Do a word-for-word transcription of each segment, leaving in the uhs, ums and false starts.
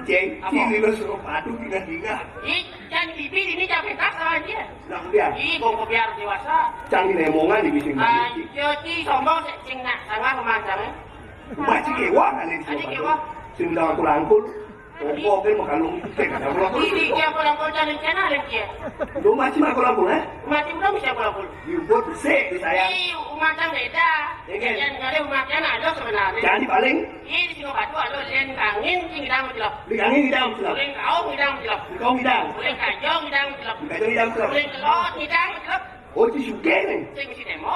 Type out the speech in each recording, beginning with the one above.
Ceng, apa? Cili lo suruh padu, gigah-gigah. Ih, jangan bibi ini jangan pentas sama dia. Nah, biar. Ih, bongko biar dewasa. Cang di lemongan di bising. Ayo, ci sombong sih, cing nak, sama pemancang. Masih kewang kan ini. Masih kewang. Sing udah aku langkul. Opo ke makalung, cek, aku langkul. Ini dia aku langkul, jangan channel dia. Lu masih aku langkul, eh? Masih belum bisa aku langkul. Yubut sih, saya. Ih, umat yang beda. Iya, kan? Yang ada umat yang ada sebenarnya. Jadi paling Ih, di Singobatu alo lén kangin sing ngidang macelep. Lén kangin ngidang macelep. Lén kaong ngidang macelep. Lén kaong ngidang. Lén kajo ngidang macelep. Lén kajo ngidang macelep. Lén kelot ngidang macelep. Oh, itu sugih nih. Sing mesti nemo.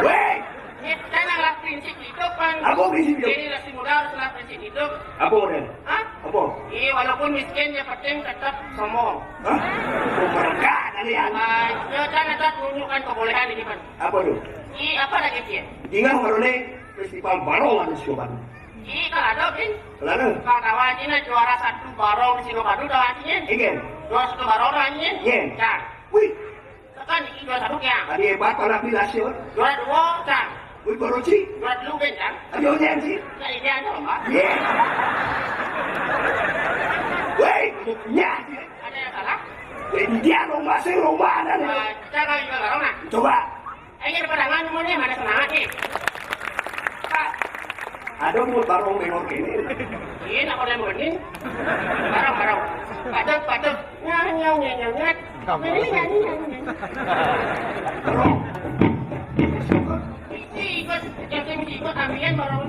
Weh. Kita ngelah prinsip hidup, kan. Apa prinsip hidup? Jadi, laki muda harus ngelah prinsip hidup. Apa model? Hah? Apa? Iya, walaupun miskin, yang penting tetap sombong. Hah? Oh, mereka kalian. Ah, ya, kan ada tunjukkan kebolehan ini, kan. Apa tuh? Ih, apa lagi dia? Ingat, baru nih, festival barong ada Singobatu. Ih, kalau ada, Bin. Kalau ada? Kalau tahu aja, nah, juara satu barong di Singobatu, tahu aja, Nyin. Iya. Juara satu barong, tahu aja, Nyin. Iya. Nah. Wih. Tekan, ini juara satu, ya. Tadi hebat, kalau bilas, ya. Juara dua, Cang. Wih, baru sih. Juara dulu, Bin, Cang. Ayo, Nyin, sih. Nah, ini aja, Pak. Iya. Wih, ya, sih. Ada yang salah? Wih, dia lomba, sih, lomba, ada, nih. Nah, kita kalau juara barong, nah. Coba. Ayo, ada pandangan, mana, mana semangat, nih? Pak. Ada mulut barong bengong ini. Iya, nak boleh bening. Barong, barong. Patut, patut. Nyau, nyau, nyau, nyau, nyau. Ini nyanyi, nyanyi, nyanyi. Barong. Ini ikut, jadi ikut ambian barong.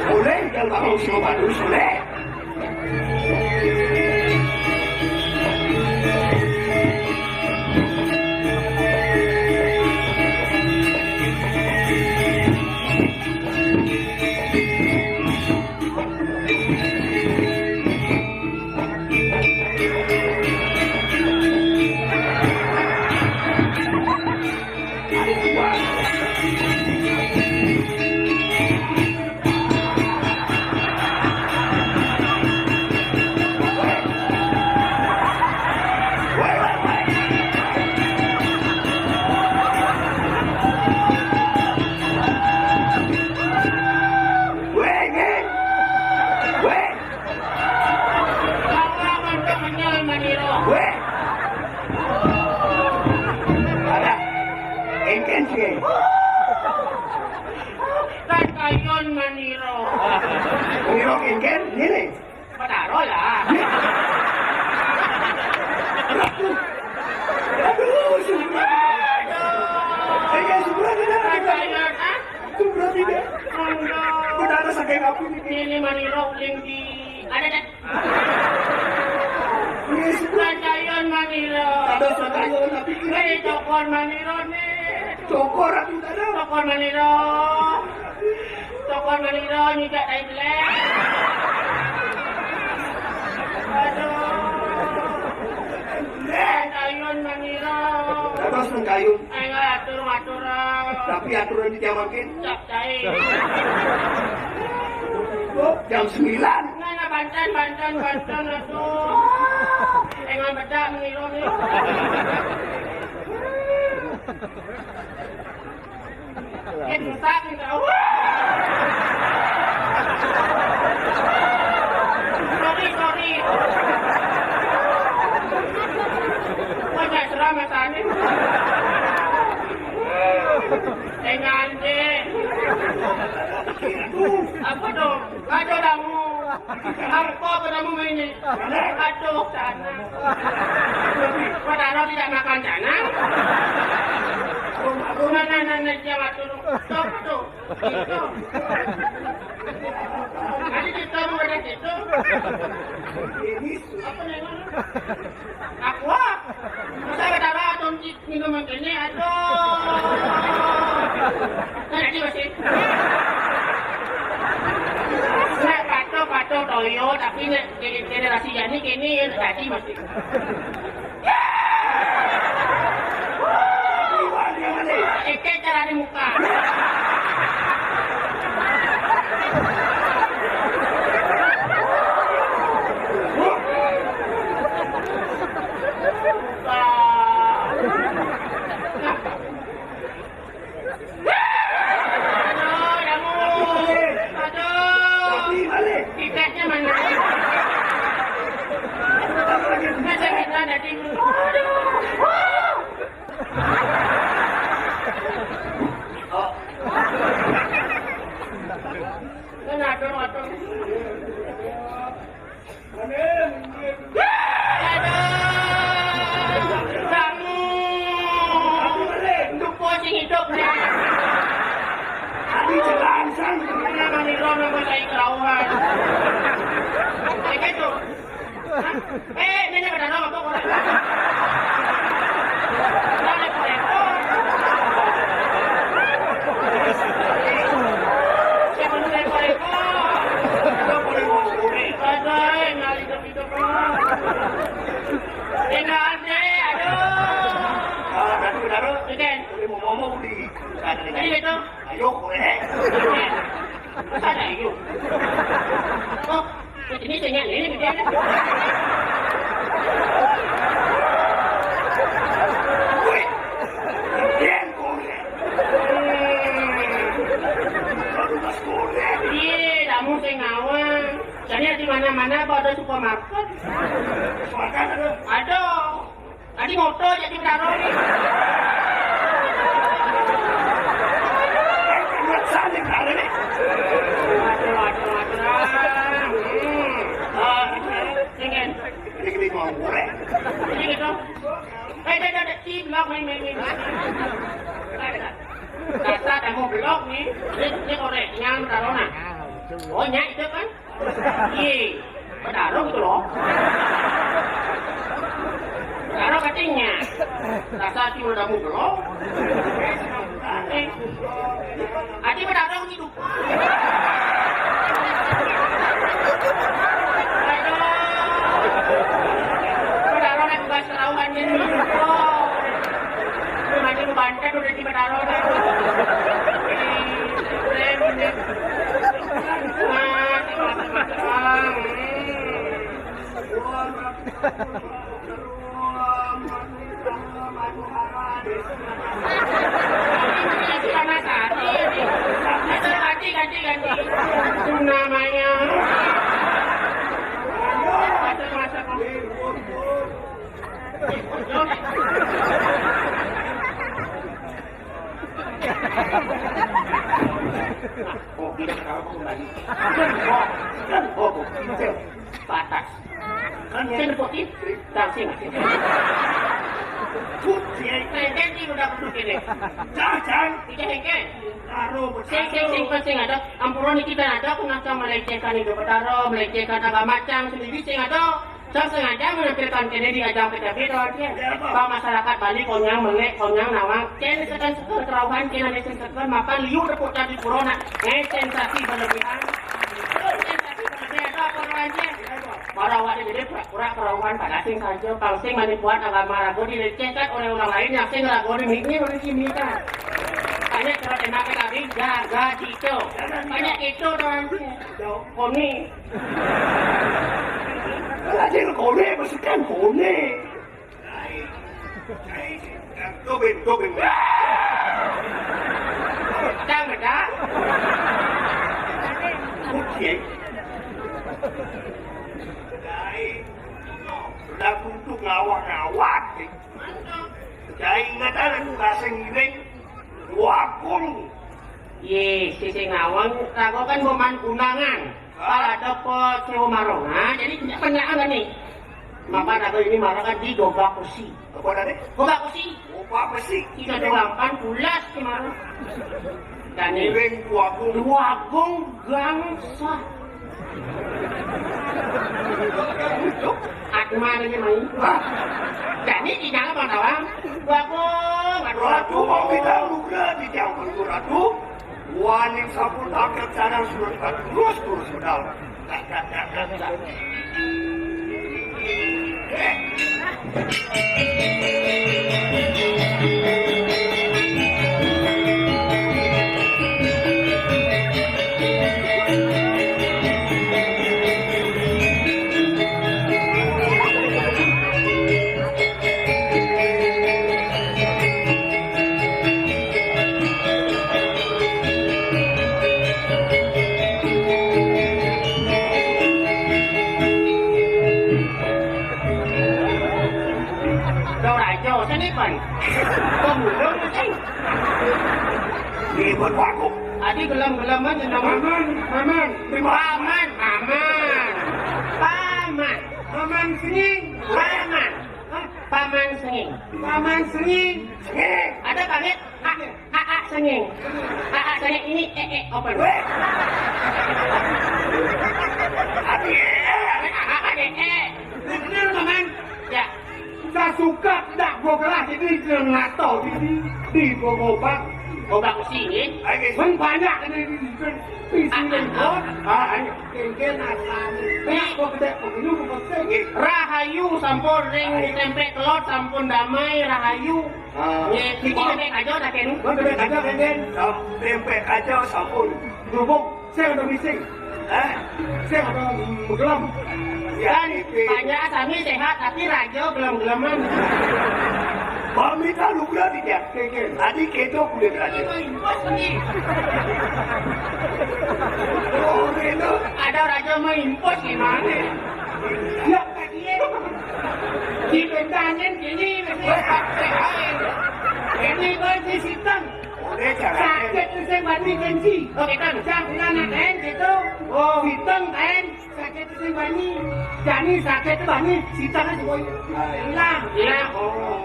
Boleh, kalau mau semua bagus, boleh. Weh, Nyin. Weh. Weh. Ada. Engken, Nyin. Kan kayon maniro. Maniro engken, ngene. Petaro lah. Aduh, sumpah. Aduh. Saya sumpah, tidak ada. Sumpah, tidak. Aduh. Betara saking aku ini. Ini maniro, ling di. Ada, ada. Ini sumpah. Satayon maniro. Ada satayon, tapi ini. Ini cokor maniro, nih. Cokor, aku tidak ada. Cokor maniro. Tokon maniro nyujak tai belek. Aduh. Tayun maniro. Terus nang kayun. Enggak atur-aturan. Tapi aturan di jam makin. Cap tai. Oh, jam sembilan. Nah, nah, banten, banten, banten, aduh. Enggak bedak maniro nih. Eh, susah nih, tahu. Sorry, sorry. Banyak seram, Mas Ani. Dengan deh. Apa dong? Aduh, damu. Apa, apa damu ini? Aduh, canang. Padahal tidak makan canang. Mana, mana, dia ngatur. Stop tuh. Itu. Tadi kita mau ada situ. Apa namanya? Aqua. Masa ada racun, Cik? Minum yang kene, aduh. Nah, ini masih. Nek patuh, patuh toyo, tapi nek gen-, generasi jani kene ya tadi masih. Eke cara di muka Nang cai kerauhan. Kayak gitu. Hah? Eh, ini ada apa kok? Jangan repot-repot. Jangan repot-repot. Ada yang ngalih hidup-hidup, Bang. Tinggal deh, aduh. Ah, nanti benar. Oke. Ini mau ngomong di. Tadi gitu. Ayo, kowe. Masa ada ayo? Oh, ini sing ini dia. Wih, dia kowe. Aduh, Mas kowe. Iya, kamu sing ngawang. Jadi di mana-mana apa ada supermarket? Supermarket ada? Ada. Tadi moto jadi berdarah nih. Buat sana ada nih. Aduh, aduh, aduh. Hmm. Ah, ini kan. Ini gini mau goreng. Ini gitu. Eh, dah, dah, dah, di blok, main, main, main. Dasar kamu blok nih. Ini, ini korek, yang taruh nah. Oh, nyak itu kan? Iya, berdarah gitu loh. Berdarah katanya. Dasar cuma kamu blok. Eh, Adi berdarah gitu. Aduh. Berdarah naik gas kerauhan ini. Mati ke bantet udah di berdarah. Mati, mati, mati. Ganti, ganti, ganti, ganti. Itu namanya. Masuk, masuk. Oh, tidak tahu kembali. Oh, oh, oh, oh. Patas. Kan sing putih, tang sing. Putih. Nah, kan ini udah putih ini. Jangan, jangan. Tiga hengke. Taruh, sing, sing, sing, sing ada. Ampura niki kan ada, aku nak melecehkan Ida Betara, melecehkan agama cang sendiri sing ada. Cang sengaja menampilkan kene di ajang P T B, kawan, ya. Bang masyarakat Bali konyang melek, konyang nawang. Cen sekan seker kerauhan, cen ada sing seker, mapan liu tepuk tangan di pura nak. Eh, sensasi berlebihan. Sensasi berlebihan itu apa, kawan, ya? Para awak ni jadi pura-pura kerauhan pada sing saja, pang sing mani buat agama ragu dilecehkan oleh orang lain yang sing ragu di miknya oleh sini kan. Banyak surat enak kami jaga gitu. Banyak itu orang koni. Lagi koni, maksudnya koni. Tobing, tobing. Cang, cang. Oke. Dai, udah untuk ngawak-ngawak. Dai, ingat ada tuh kasih ngiring. Wakung. Ye, sisi ngawang, rago kan boman undangan. Kalau ada po sewa marong, nah, jadi penyaangan nih. Maka rago ini marong kan di Gobak Besi. Apa tadi? Gobak Besi. Gobak Besi. Tiga dua delapan, pulas kemarin. Dan ini Iring Wakung. Wakung gangsa. Atma ini main. Hah? Jadi di dalam ada orang. Wakung, aduh, Ratu, mau kita luka di jauh, Ratu. Wani sampun tangkap sarang surat terus, terus medal. Dong raja, sini pan. Kau belum sing. Ini buat aku. Adi gelem-geleman jeneng. Paman, paman. Paman, paman. Paman. Paman senging. Paman. Hah? Paman senging. Paman senging. Senging. Ada pamit? Hah? Hah? Hah? Sengeng. Ah, ah, sengeng ini, eh, eh, open. Weh. Aduh, eh, eh, eh, eh, eh. Bener, Maman. Ya. Saya suka tidak gua gelah ini dengan ngato ini di gua gobak. Gobak besi ini. Ayo, men banyak ini di di di sini. Ah, ah, ah. Ah, ayo. Kengken asal. Banyak gua gede begini gua pesen. Rahayu sampun ring tempe kelot sampun damai rahayu. Ah. Nggih, iki bebek aja tak kenu. Bang bebek aja, Kengken. Bebek aja sampun. Kerupuk, saya ada missing. Hah? Saya ada menggelam. Ya, kan ini. Banyak sami sehat tapi raja gelem-geleman. Bang Mita lu berarti ya, Kengken. Tadi ketok udah berarti. Ini mah impos nih. Oh, ini. Ada raja mah impos gimana? Ya, Iya. Dibentanin gini, mesti pakai air. Ini kan di Siteng. Sakit itu sing bani gengsi. Oke, kan? Jangan anak lain gitu. Oh. Siteng lain, sakit itu sing bani. Jani sakit itu bani, Siteng itu boy. Hilang. Hilang. Oh.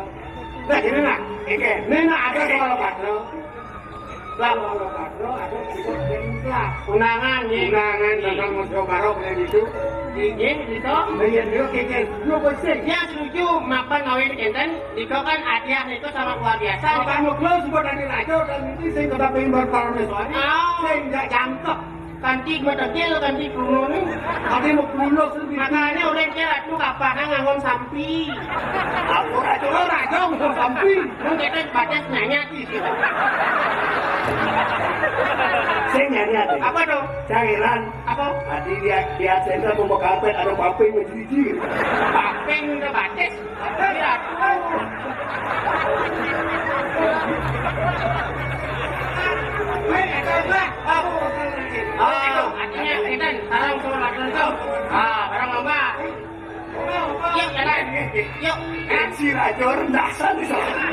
Nah, gini, nah. Oke. Ini, nah, ada soal patro. Lah, kalau ada kita demplak. Undangan, ya. Undangan, tentang Mas Barok, kayak gitu. Iya, gitu. Iya, dia keke. Lu bersih. Ya, setuju. Mapan kawin kenten, itu kan hadiah itu sangat luar biasa. Mapan lu, lu sebut dari raja, dan ini saya tetap ingin berparame soalnya. Oh. Saya nggak jangkep. Kanti metegil, kanti kuno nih. Ada mau kuno sendiri. Makanya orang kira tuh kapan nganggon sampi. Aku raja, lo raja nganggon sampi. Mungkin batas nanya. Sing nyari ati. Apa dong? Jangiran. Apa? Tadi dia dia center mau karpet ada paping menjiji. Paping udah batis. Tapi aku. Hei, itu apa? Oh, oh, itu artinya kita sekarang suruh latihan tuh. Ah, barang lomba. Yuk, jalan. Yuk. Si Rajo rendasan di sana.